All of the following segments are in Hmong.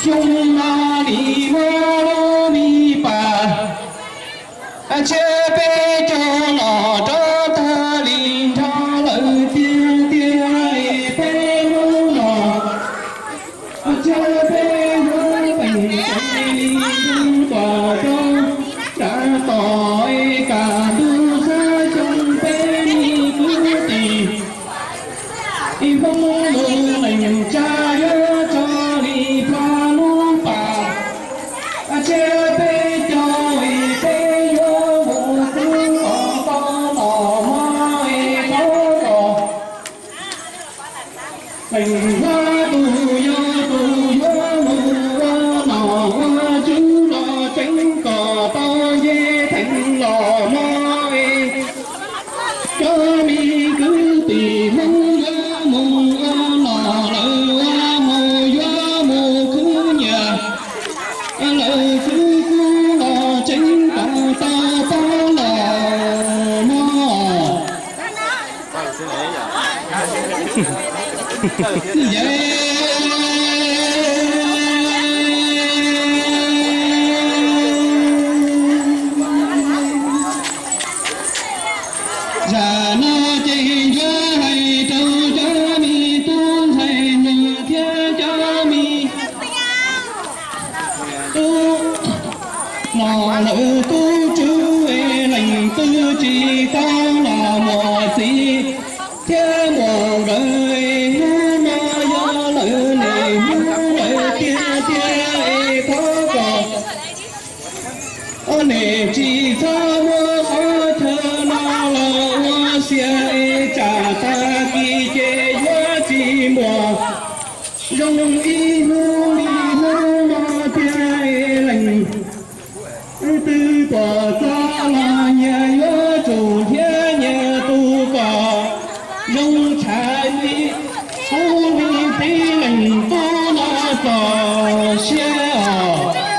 Xyoo no nim muab lub me pas tsiab peb caug los rov tag li nrho lawm tiag tiag es peb hnub no tsiab peb yuav teem li ntuj pom rau nram tom es kam ntuj xab xyoo peb me kwv tij. Ib Hmoob lub neej tsa yuav tso li plha lub pas tsiab peb caug es peb yuav mus xwb os, tau los mog es tau los. Teem hlob tus yau tus yuav mus ua nom ua tswv los tseev kom tau nce theem los mog es cov me kwv tij Hmoob yuav mus ua nom lawm ua mus yuav mus khwv nyiaj lawm khwv kub los tseev kom tau pab los mog. Zam no ces yuav hais rau cov me tub ntxhais hluas thiab cov me tub los lawm tub tswv es leej twg tsis tau los muam txiv thiab muam nkawd es hnub no yog lawv niaj hnub lawm tiag tiag es thov kom nej tsis txhob muab qhov chaw no los ua sia es tsam tag kis ces yuav tsis muaj zoo ib hnub li hnub no tiag es leej twg tuaj txog los nyias yuav tsum thiab nyias tus kom zoo tshav li qub li tib leeg tub no txog siab os.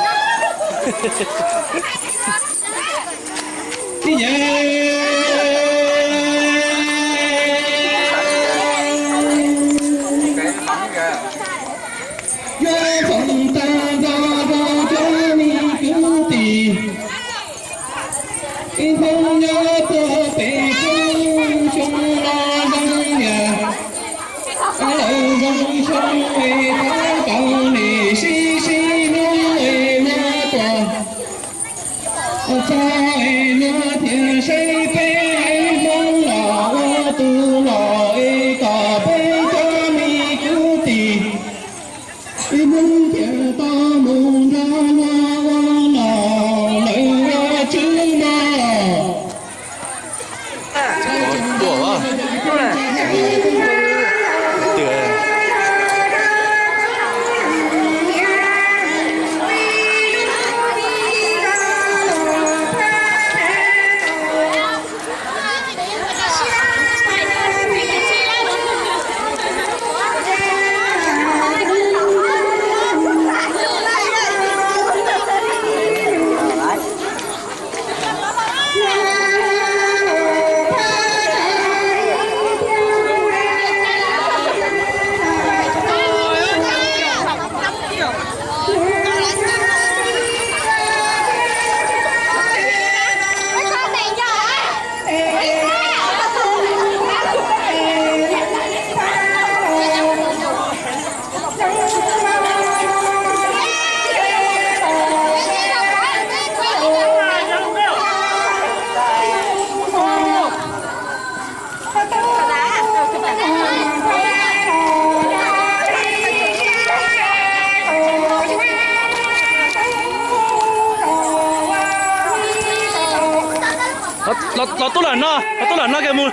Yuav foom tag nrho rau cov me kwv tij Hmoob nyob puag pem roob xyoo no zoo niam lawm zoo xyoo es thov kom nej sib sib hlub es muab tuaj txog es luag thiaj saib peb haiv Hmoob los ua tus los es kom peb cov me kwv tij Hmoob thiaj tau mus nrog luag ua nom lawm ua tswv mog. Los tub lam no, los tub lam no kiag mus.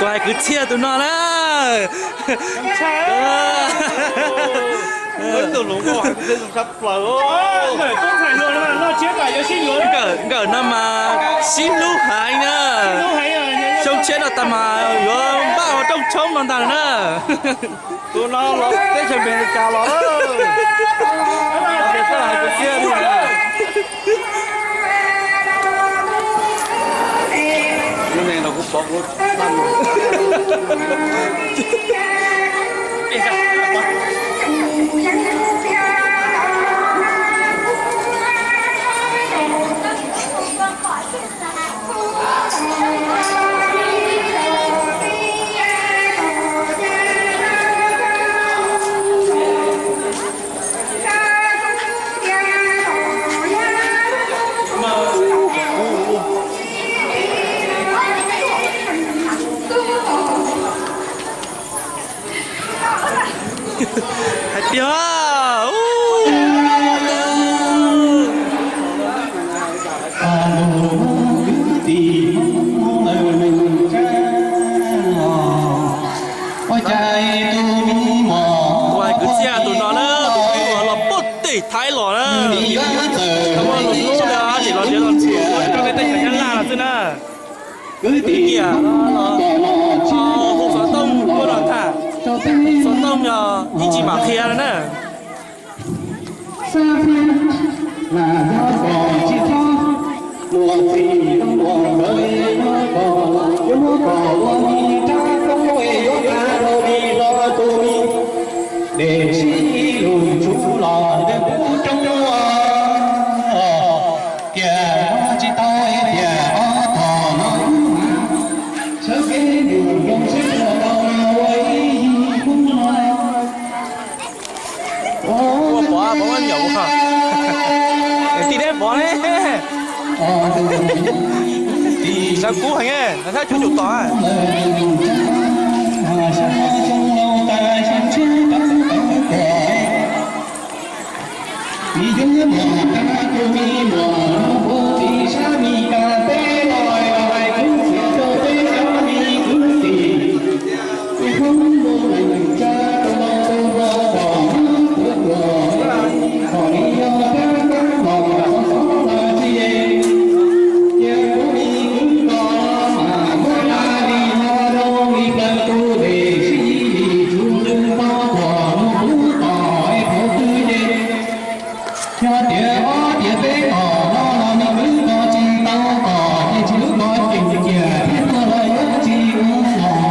Tus hais kwv txhiaj tus no na. Nkawm no mas sib hlub heev na. Xyoo tshiab no tas mas yuav npaj ua rooj tshoob no ntag na. Tus no los teb chaws Amelikas los lawm. Lub neej no kuv pom kuv Hais tiag. Tus hais kwv txhiaj tus no na, tus uas los puag tim Thaib los na. Muaj lus hlub li, nim los nrhiav los txhua rau tej teb chaws Nyab Laj no xwb na. Kwv tij los hu xov tooj tuaj los tham, xov tooj yog ib tsis mam qhia na. Ua pov pov nyuam ua, tij deb pov ne. Sawv kub heev, thab cuab cum tom. Yog tias ob tias peb tom no los me kwv koj tsis tau tom ces tsis lub koj ceem ciam thiab tuaj los yuav tsis ua los.